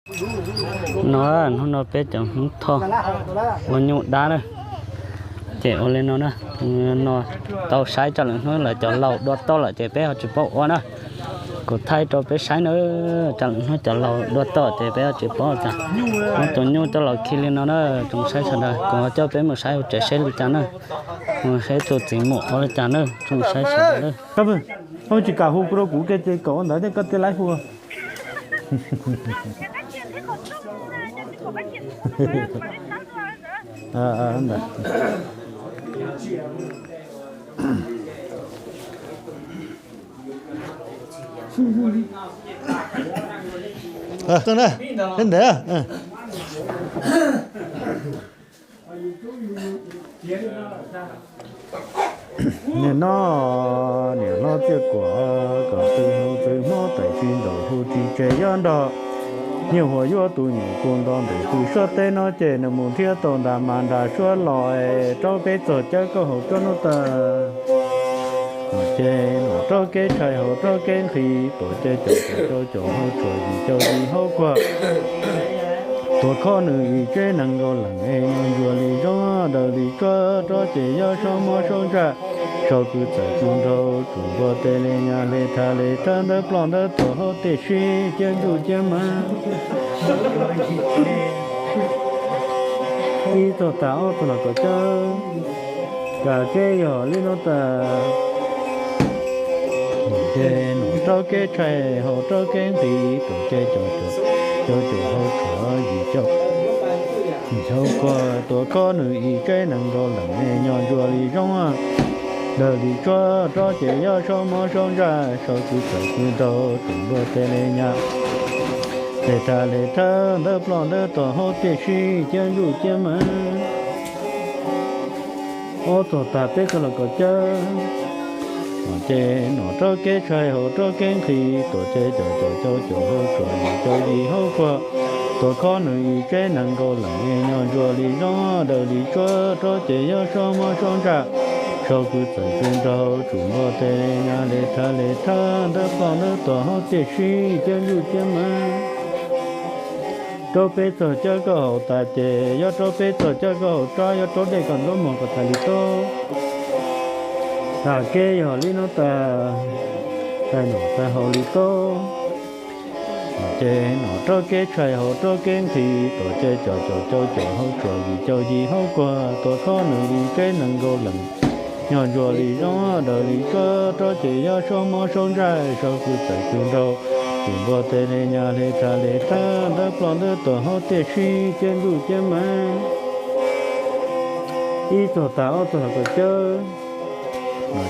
No, hnub no peb cov Hmoob Thoj ua nyuj dab na, ces ua li no na. No tau saib tso lwm hnub lawv cov laus dua toj lawm ces peb ho tsis paub ua na. Kuv thaij rau peb saib na, tso lwm hnub cov laus dua toj ces peb ho tsis paub cas. Muab tus nyuj coj los khi li no na, tsoom saib sawv daws, kuv ho coj peb mus saib hauv tsev seb li cas na. Mus saib tus txiv muam ua li cas na, tsoom saib sawv daws na. Koj tsis kam hu rau kuv kiag ces kom ua ntawd thiab koj thiaj laib hu. Ntawd, niam no, niam hlob Txiaj Kuam, kom tw hu txwv Hmoob tais tsis ntaus hu tsis tseg yob nrog. Niag huas yuav tus nyuam kua nto ntawm tw suab teb no ces nws mus nrhiav tau nra mas nra suab los es rau peb txog cawv kauj haus rau hnub tas. Ces nram rau kev tshais haus rau kev nqhis, tuam ces caum caum caum caum hau tshuam yim caum yim hauv kuag. Tuam khob nws yim tseb nees nkaum leej es nyob ntsuas li zoo daws li tsuab rov ces yog saub mob saub ntsaj, saub kwv txawm kwv nraug tsuj npua tes li nyas li thas li thawb ntawd ploj ntawd tuam hauv tiaj sib ciab ntsuj ciab mab. Ib txog tas ob txog los kom cawv, kam kev yog li no tas. Ces nram rau kev tshais haus rau kev nqhis, tuam ces caum caum caum caum hau tshuam yim caum yim hauv kuag. Tuam khob nws yim tseb nees nkaum leej es nyob ntsuas li zoo daws li tsuab rov ces yog saub mob saub ntsaj, saub kwv txawm kwv nraug tsuj npua tes li nyas li thas li thawb ntawd ploj ntawd tuam hauv tiaj sib ciab ntsuj ciab mab. Ob txog tas peb txog los kom cawv, ces nram rau kev tshais haus rau kev nqhis, tuam ces caum caum caum caum hau tshuam yim caum yim hauv kuag. Tuam khob nws yim tseb nees nkaum leej es nyob ntsuas li zoo daws li tsuab rov ces yog saub mob saub ntsaj, saub kwv txawm kwv nraug tsuj npua tes li nyas li thas li thawb ntawd ploj ntawd tuam hauv tiaj sib ciab ntsuj ciab mab. Rau peb txog cawv kauj haus tas ces yog rau peb txog cawv kauj haus tso, yog rau dej kom ntxuav muag kom tas li tub. Kam kev yog li no tas, tais noj tais haus li tub. Ces nram rau kev tshais haus rau kev nqhis, tuam ces caum caum caum caum hau tshuam yim caum yim hauv kuag. Tuam khob nws yim tseb nees nkaum leej, nyob ntsuas li zoo daws li tsuab rov ces yog saub mob saub ntsaj, saub kwv txawm kwv nraug tsuj npua tes li nyas li thas li thawb ntawd ploj ntawd tuam hauv tiaj sib ciab ntsuj ciab mab. Ib txog tas ob txog los kom cawv,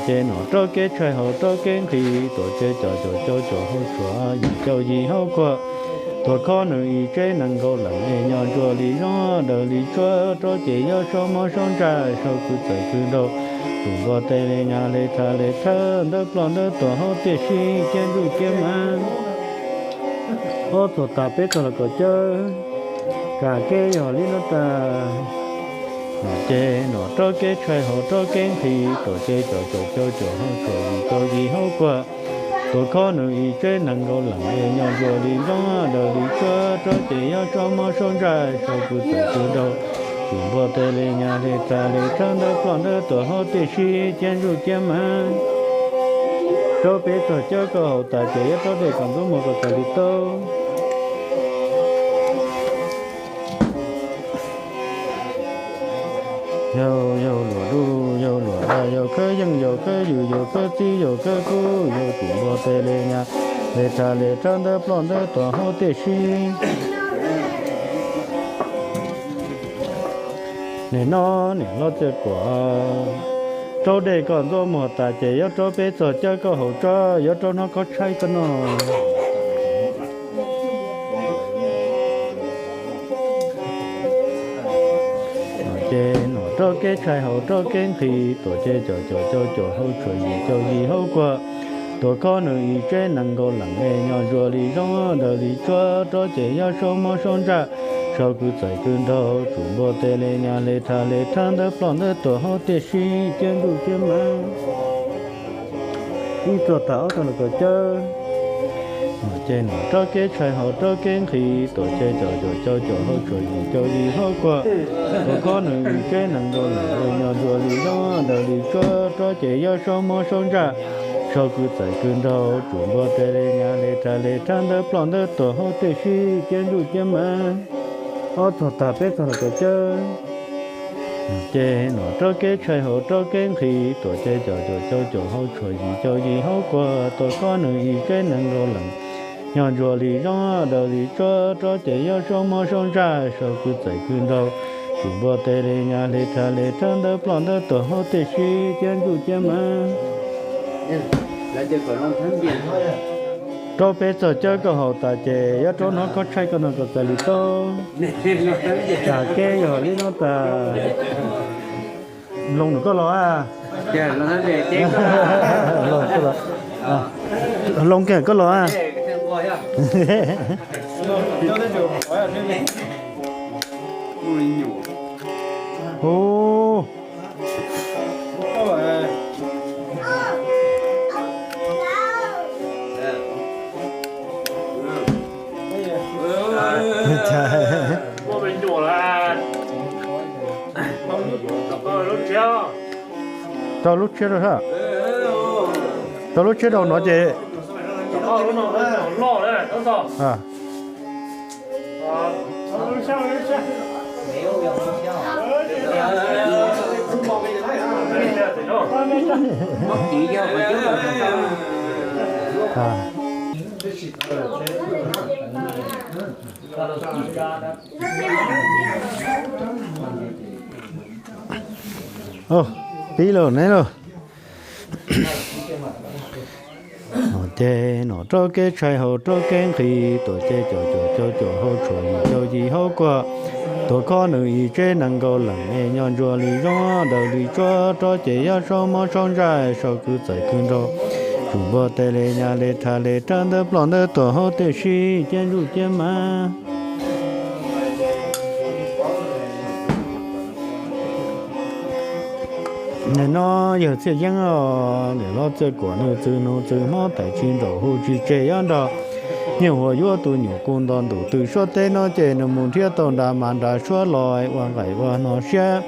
ces nram rau kev tshais haus rau kev nqhis, tuam ces caum caum caum caum hau tshuam yim caum yim hauv kuag. Tuam khob nws yim tseb nees nkaum leej es nyob ntsuas li zoo daws li tsuab rov ces yog saub mob saub ntsaj, saub kwv txawm kwv nraug tsuj npua tes li nyas li thas li thawb ntawd ploj ntawd tuam hauv tiaj sib ciab ntsuj ciab mab. Ob txog tas peb txog los kom cawv, kam kev yog li no tas. Ces nram rau kev tshais haus rau kev nqhis, tuam ces caum caum caum caum hau tshuam yim caum yim hauv kuag. Tuam khob nws yim tseb nees nkaum leej es nyob ntsuas li zoo daws li tsuab rov ces yog saub mob saub ntsaj, saub kwv txawm kwv nraug tsuj npua tes li nyas li thas li thawb ntawd ploj ntawd tuam hauv tiaj sib ciab ntsuj ciab mab. Rau peb txog cawv kauj haus tas ces yog rau dej kom ntxuav muag kom tas li tub. Yau yau luam duj yau luam da, yau khawb yeej yau khawb yws, yau khawb txib yau khawb kub, yau tsuj npua tes li nyas li thas li thawb ntawd ploj ntawd tuam hauv tiaj sib. Nim no niam hlob Txiaj Kuam, rau dej kom ntxuav muag tas ces yuav rau peb txog cawv kauj haus tso, yuav rau hnov khob tshaib koj noj. Ces nram rau kev tshais haus rau kev nqhis, tuam ces caum caum caum caum hau tshuam yim caum yim hauv kuag. Tuam khob nws yim tseb nees nkaum leej es nyob ntsuas li zoo daws li tsuab rov ces yog saub mob saub ntsaj, saub kwv txawm kwv nraug tsuj npua tes li nyas li thas li thawb ntawd ploj ntawd tuam hauv tiaj sib ciab ntsuj ciab mab. Ib txog tas ob txog los kom cawv, Ces nom rab keb tshais haus rab keb nqhis, tuam ces caum cuam caum cuam hauv tsuas yim caum yim hauv kuam, tuam khob nws yim tseb nees nkaum leej, nyob ntsuas li zob daws li tsuab, rab ces yob saub mob saub ntsaj, sau kwv txais kwv nraug, tsuas npua tes li nyas li rhas li rhab, ntawv ploj ntawv tuam hauv tiaj sib, ciab ntsuj ciab mab. Ob txog tag peb txog los kaum cawb. Ces nom rab keb tshais haus rab keb nqhis, tuam ces caum cuam caum cuam hauv tsuas yim caum yim hauv kuam, tuam khob nws yim tseb nees nkaum leej, nyob ntsuas li zob daws li tsuab, rab ces yob saub mob saub ntsaj, sau kwv txais kwv nraug, tsuas npua tes li nyas li rhas li rhab, ntawv ploj ntawv tuam hauv tiaj sib, ciab ntsuj ciab mab. Rab peb txog cawb koj haus tas ces yob rab hnub khob tshaib koj noj kom txais li tau. Tag keb yog li no tas. Loo nws koj los a. Loo kiag koj los a. Hu. Rau lub tshiab rau sab. Rau lub tshiab rau no ces. Pib lawm ne lauj. Ces nom rab keb tshais haus rab keb nqhis, tuam ces caum cuam caum cuam hauv tsuas yim caum yim hauv kuam, tuam khob nws yim tseb nees nkaum leej, nyob ntsuas li zob daws li tsuab, rab ces yob saub mob saub ntsaj, sau kwv txais kwv nraug, tsuas npua tes li nyas li rhas li rhab, ntawv ploj ntawv tuam hauv tiaj sib, ciab ntsuj ciab mab. Nim no yawg Txhiaj Yeeb os, niam hlob Txhiaj Kuam nws txwv hnub txwv hmo tais tsis nraum hu tsis tseg yob nrog, nyiag huas yuav tus nyuam kuj nto ntuj twm suab teb no ces nws mus nrhiav tau nra mas nra suab los ua nqaim ua no siab.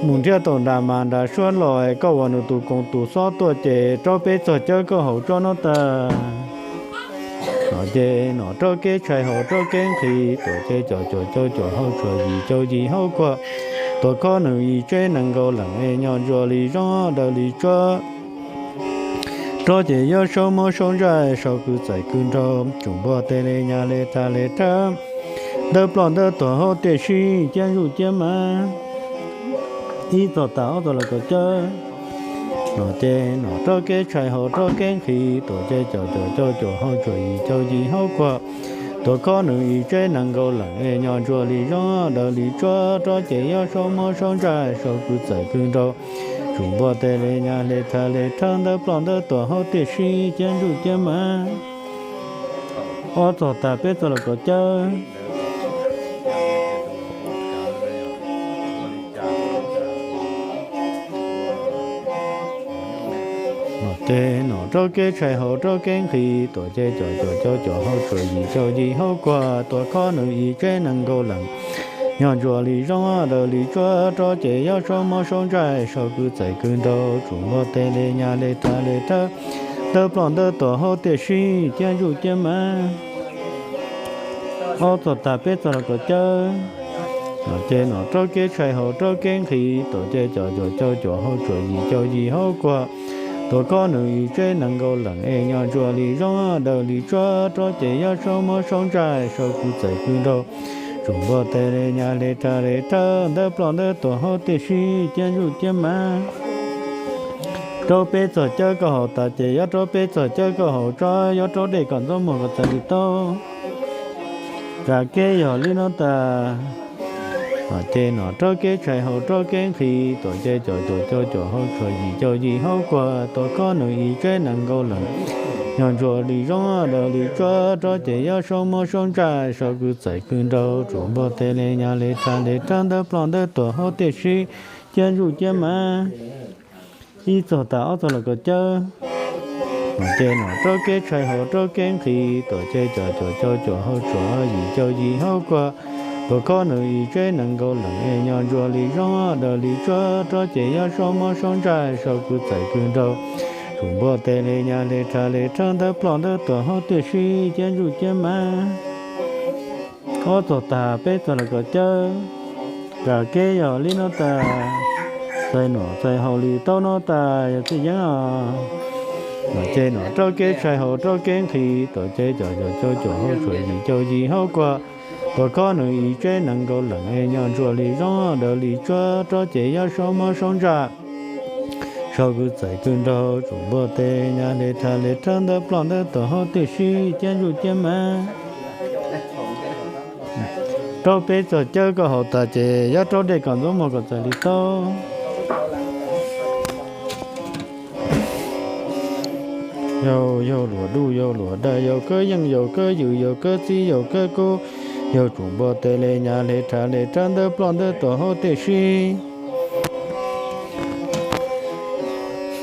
Mus nrhiav tau nra mas nra suab los, koj ua nws tus koos tus xob tuaj ces rab peb txog cawb koj haus tsob no tas. Nom ces nom rab keb tshais haus rab keb nqhis, tuam ces caum cuam caum cuam hauv tsuas yim caum yim hauv kuam, tuam khob nws yim tseb nees nkaum leej, nyob ntsuas li zob daws li tsuab, rab ces yob saub mob saub ntsaj, sau kwv txais kwv nraug, tsuas npua tes li nyas li rhas li rhab, ntawv ploj ntawv tuam hauv tiaj sib, ciab ntsuj ciab mab. Ib txog tas ob txog los kaum cawb. Nom ces nom rab keb tshais haus rab keb nqhis, tuam ces caum cuam caum cuam hauv tsuas yim caum yim hauv kuam, tuam khob nws yim tseb nees nkaum leej, nyob ntsuas li zob daws li tsuab, rab ces yob saub mob saub ntsaj, sau kwv txais kwv nraug, tsuas npua tes li nyas li rhas li rhab, ntawv ploj ntawv tuam hauv tiaj sib, ciab ntsuj ciab mab. Ob txog tas peb txog los kaum cawb. Ces nom rab keb tshais haus rab keb nqhis, tuam ces caum cuam caum cuam hauv tsuas yim caum yim hauv kuam, tuam khob nws yim tseb nees nkaum leej, nyob ntsuas li zob daws li tsuab, rab ces yob saub mob saub ntsaj, sau kwv txais kwv nraug, tsuas npua tes li nyas li rhas li rhab, ntawv ploj ntawv tuam hauv tiaj sib, ciab ntsuj ciab mab. Ob txog tas peb txog los kaum cawb. Nom ces nom rab keb tshais haus rab keb nqhis, tuam ces caum cuam caum cuam hauv tsuas yim caum yim hauv kuam, tuam khob nws yim tseb nees nkaum leej, nyob ntsuas li zob daws li tsuab, rab ces yob saub mob saub ntsaj, sau kwv txais kwv nraug, tsuas npua tes li nyas li rhas li rhab, ntawv ploj ntawv tuam hauv tiaj sib, ciab ntsuj ciab mab. Rab peb txog cawb koj haus tas ces yob rab peb txog cawb koj haus tsob, yob rab dej kom ntxob muag kom txais li tau. Tag keb yog li no tas. Ces nom rab keb tshais haus rab keb nqhis, tuam ces caum cuam caum cuam hauv tsuas yim caum yim hauv kuam, tuam khob nws yim tseb nees nkaum leej, nyob ntsuas li zob daws li tsuab, rab ces yob saub mob saub ntsaj, sau kwv txais kwv nraug, tsuas npua tes li nyas li rhas li rhab, ntawv ploj ntawv tuam hauv tiaj sib, ciab ntsuj ciab mab. Ib txog tas ob txog los kaum cawb. Nom ces nom raub keb tshais haus raub keb nqhis, tuam ces cov cuam caum cuam hau tsuam yim caum yim hauv kuab. Tuam khob nws yim tseb nees nkaum leej es nyob ntsuas li zoo daws li tsuab, raub ces yog saub mos saub ntsaj, saub kwv txawm kwv nraug, tsuj npua teb li nyab li rhab li rhawb ntawv ploj ntawv tuam hauv tiaj sib ciab ntsuj ciab mab. Ob txog tas peb txog los kom cawb, kam keb yog li no tas, txais nom txais haus li taub no tas yog txij yeeb os. Nom ces nom raub keb tshais haus raub keb nqhis, tuam ces cov cuam caum cuam hau tsuam yim caum yim hauv kuab. Tuam khob nws yim tseb nees nkaum leej es nyob ntsuas li zoo daws li tsuab, raub ces yog saub mos saub ntsaj, saub kwv txawm kwv nraug, tsuj npua teb li nyab li rhab li rhawb ntawv ploj ntawv tuam hauv tiaj sib ciab ntsuj ciab mab. Raub peb txog cawb koj haus tas ces yog raub dej kom ntxuav muag kom txais li taub. Yau, yau luam duj, yau luam daj, yau kawb yeej, yau kawb ywm, yau kawb txib, yau kawb kub, yau tsuj npua teb li nyab li rhab li rhawb ntawv ploj ntawv tuam hauv tiaj sib.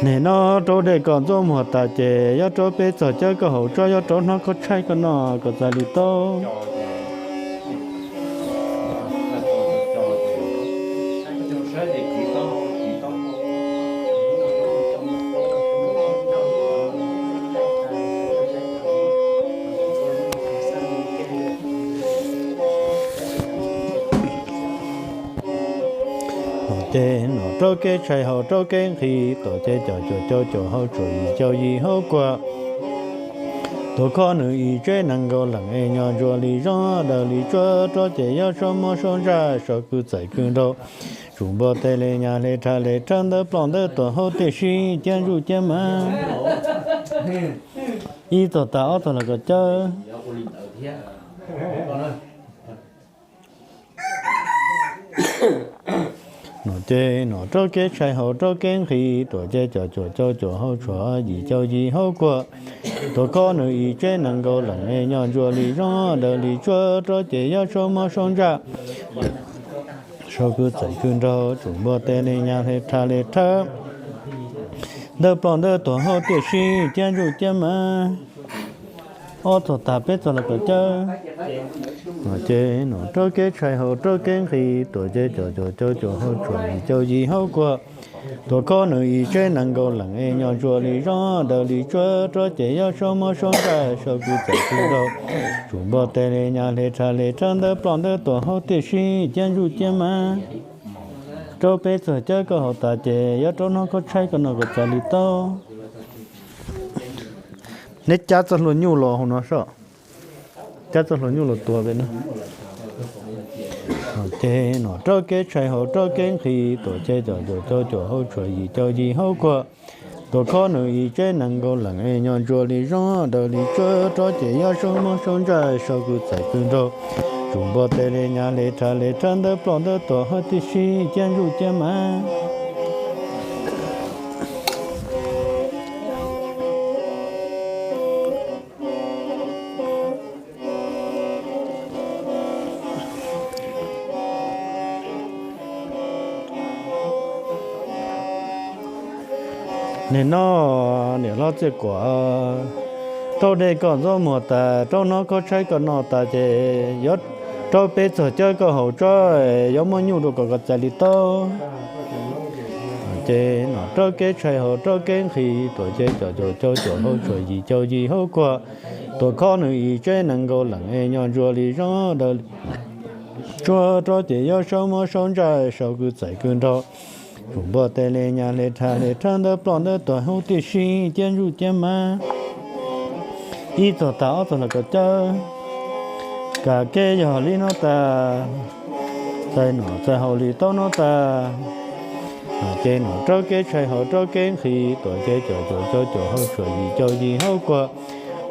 Nim no raub dej kom ntxuav muag tas ces yog raub peb txog cawb koj haus tsob, yog raub hnab koj tshaib koj noj kom txais li taub. Nom ces nom raub keb tshais haus raub keb nqhis, tuam ces cov cuam caum cuam hau tsuam yim caum yim hauv kuab. Tuam khob nws yim tseb nees nkaum leej es nyob ntsuas li zoo daws li tsuab, raub ces yog saub mos saub ntsaj, saub kwv txawm kwv nraug, tsuj npua teb li nyab li rhab li rhawb ntawv ploj ntawv tuam hauv tiaj sib ciab ntsuj ciab mab. Ib txog tas ob txog los kom cawb. Nom ces nom raub keb tshais haus raub keb nqhis, tuam ces cov cuam caum cuam hau tsuam yim caum yim hauv kuab. Tuam khob nws yim tseb nees nkaum leej es nyob ntsuas li zoo daws li tsuab, raub ces yog saub mos saub ntsaj, saub kwv txawm kwv nraug, tsuj npua teb li nyab li rhab li rhawb ntawv ploj ntawv tuam hauv tiaj sib ciab ntsuj ciab mab. Ob txog tas peb txog los kom cawb. Nom ces nom raub keb tshais haus raub keb nqhis, tuam ces cov cuam caum cuam hau tsuam yim caum yim hauv kuab. Tuam khob nws yim tseb nees nkaum leej es nyob ntsuas li zoo daws li tsuab, raub ces yog saub mos saub ntsaj, saub kwv txawm kwv nraug, tsuj npua teb li nyab li rhab li rhawb ntawv ploj ntawv tuam hauv tiaj sib ciab ntsuj ciab mab. Raub peb txog cawb koj haus tas ces yog raub hnab koj tshaib koj noj kom txais li taub. Neb cab txoj hlua nyuj los hauv no soj, cab txoj hlua nyuj los tua peb na. Ces nom raub keb tshais haus raub keb nqhis, tuam ces cov cuam caum cuam hau tsuam yim caum yim hauv kuab. Tuam khob nws yim tseb nees nkaum leej es nyob ntsuas li zoo daws li tsuab, raub ces yog saub mos saub ntsaj, saub kwv txawm kwv nraug, tsuj npua teb li nyab li rhab li rhawb ntawv ploj ntawv tuam hauv tiaj sib ciab ntsuj ciab mab. Nim no niam hlob Txiaj Kuam, raub dej koj ntxuav muag tas, raub hnab koj tshaib koj noj tas ces yog raub peb txog cawb koj haus tsob, yuav muaj nyuj rau kom koj txais li taub. Ces nom raub keb tshais haus raub keb nqhis, tuam ces cov cuam caum cuam hau tsuam yim caum yim hauv kuab. Tuam khob nws yim tseb nees nkaum leej es nyob ntsuas li zoo daws li tsuab, raub ces yog saub mos saub ntsaj, saub kwv txawm kwv nraug, tsuj npua teb li nyab li rhab li rhawb ntawv ploj ntawv tuam hauv tiaj sib ciab ntsuj ciab mab. Ib txog tas ob txog los kom cawb, kam keb yog li no tas, txais nom txais haus li taub no tas. Nom ces nom raub keb tshais haus raub keb nqhis, tuam ces cov cuam caum cuam hau tsuam yim caum yim hauv kuab.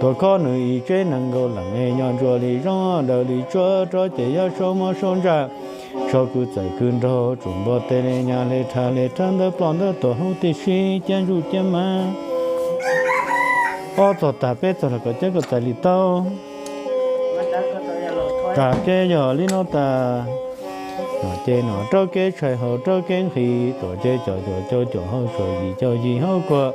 Tuam khob nws yim tseb nees nkaum leej es nyob ntsuas li zoo daws li tsuab, raub ces yog saub mos saub ntsaj, saub kwv txawm kwv nraug, tsuj npua teb li nyab li rhab li rhawb ntawv ploj ntawv tuam hauv tiaj sib ciab ntsuj ciab mab. Ob txog tas peb txog los kom cawb koj txais li taub. Kam keb yog li no tas, nom ces nom raub keb tshais haus raub keb nqhis, tuam ces cov cuam caum cuam hau tsuam yim caum yim hauv kuab.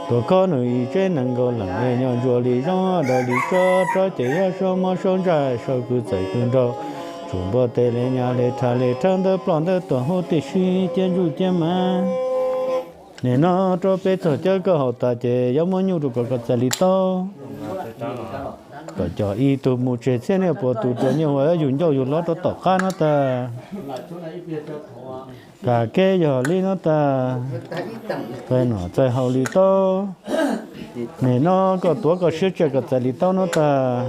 Tuam khob nws yim tsev nees nkaum leej es nyob ntsuas li zoo daws li tsuab, rov ces yog saub mob saub ntsaj, saub kwv txawm kwv nraug, tsuas npua teb li nyab li rhaj li rhawb ntawv ploj ntawv tuam hauv tib si, ciab ntsuj ciab mab. Nim no rau peb txog cawb koj haus tas ces yuav muab nyuj rau kom koj txais li taub, kom cov ib tug mus tseg txhiab niaj puas tus rau nyiaj uas yug ncauj yug hlo rau tom qab no tas. Kam kev yog li no tas, txais nom txais haus li taub. Nim no koj tuav koj siab tsiaj koj txais li taub no tas.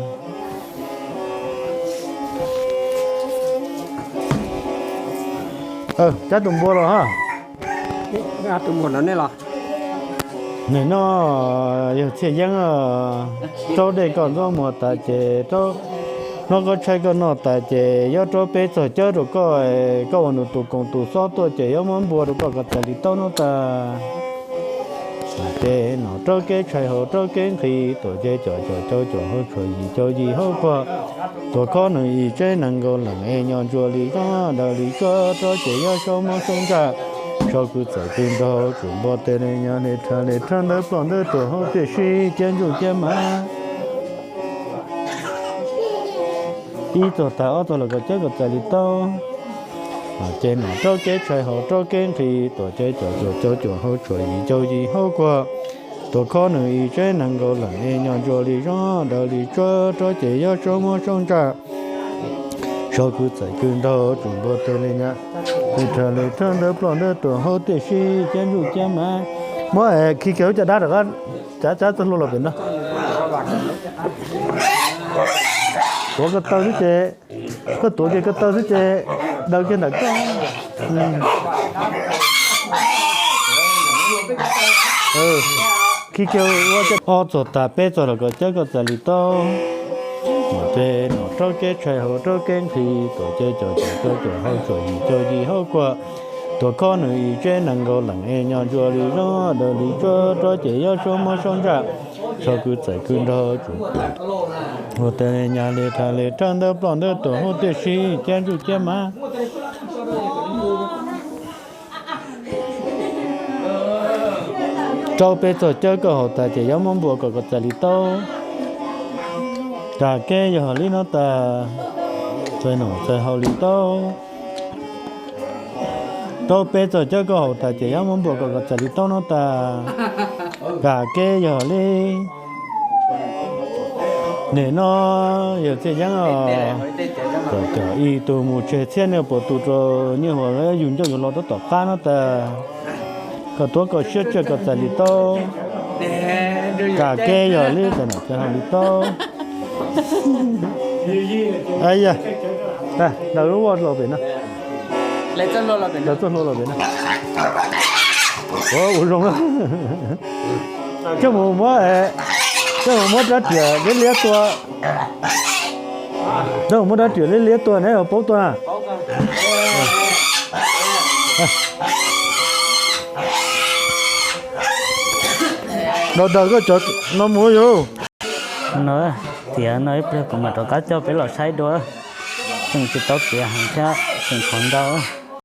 Cab tus npua los ha. Nim no yawg Txhiaj Yeeb, raub dej koj ntxuav muag tas ces raub, hnub koj tshaib koj noj tas ces yuav rau peb txog cawb rau koj, koj ua nws tus koom tus xob tuaj ces yuav muab npua rau koj koj txais li taub no tas. Ces nom raub kev tshais haus raub kev nqhis, tuam ces cov cov cau cuam hauv tshuam yim cau yim hauv kuag. Tuam khob nws yim tsev nees nkaum leej es nyob ntsuas li zoo daws li tsuab, rov ces yog saub mob saub ntsaj, saub kwv txawm kwv nraug, tsuas npua teb li nyab li rhaj li rhawb ntawv ploj ntawv tuam hauv tib si, ciab ntsuj ciab mab. Ib txog tas ob txog los koj cawb koj txais li taub. Ces nom raub kev tshais haus raub kev nqhis, tuam ces cov cuam cau cuam hauv tshuam yim cau yim hauv kuag. Tuam khob nws yim tsev nees nkaum leej es nyob ntsuas li zoo daws li tsuab, rov ces yog saub mob saub ntsaj, saub kwv txawm kwv nraug, tsuas npua teb li nyab li rhaj li rhawb ntawv ploj ntawv tuam hauv tib si, ciab ntsuj ciab mab. Muab khi kiag lub caj dab rov qab, cab cab txoj hlua los pem no. Tuav ko taw xwb ces, koj tuav kiag ko taw xwb ces daws kiag ntawm koj. Khi kiag ua ob txog tas peb txog los koj cawb koj txais li taub. Ces nom raub kev tshais haus raub kev nqhis, tuam ces cov cuam cau cuam hauv tshuam yim cau yim hauv kuag. Tuam khob nws yim tsev nees nkaum leej es nyob ntsuas li zoo daws li tsuab, rov ces yog saub mob saub ntsaj, saub kwv txawm kwv nraug, tsuas npua teb li nyab li rhaj li rhawb ntawv ploj ntawv tuam hauv tib si, ciab ntsuj ciab mab. Rau peb txog cawb koj haus tas ces yuav muab npua kom koj txais li taub. Kam kev yog li no tas, txais nom txais haus li taub. Rau peb txog cawb koj haus tas ces yuav muab npua kom koj txais li taub no tas. Kam kev yog li. Nim no yawg Txhiaj Yeeb os, cov ib tug mus tseg txhiab niaj puas tus rau nyiaj uas yug ncauj yug hlo rau tom qab no tas. Koj tuav koj siab tsiaj koj txais li taub. Kam kev yog li, txais nom txais haus li taub. Yog, daws lub ua los pem no. Daws txoj hlua los pem no. Ua zoo. Coj mus muab, coj mus muab rab riam liab liab tua. Coj mus muab rab riam liab liab tua neb paub tua na. Daws daws koj cov no mus yus. No, tiav no ib pliag kuv mam rov qab coj peb los saib dua. Tseem tsis tau tiav heev thiab, tseem qhuav ntau.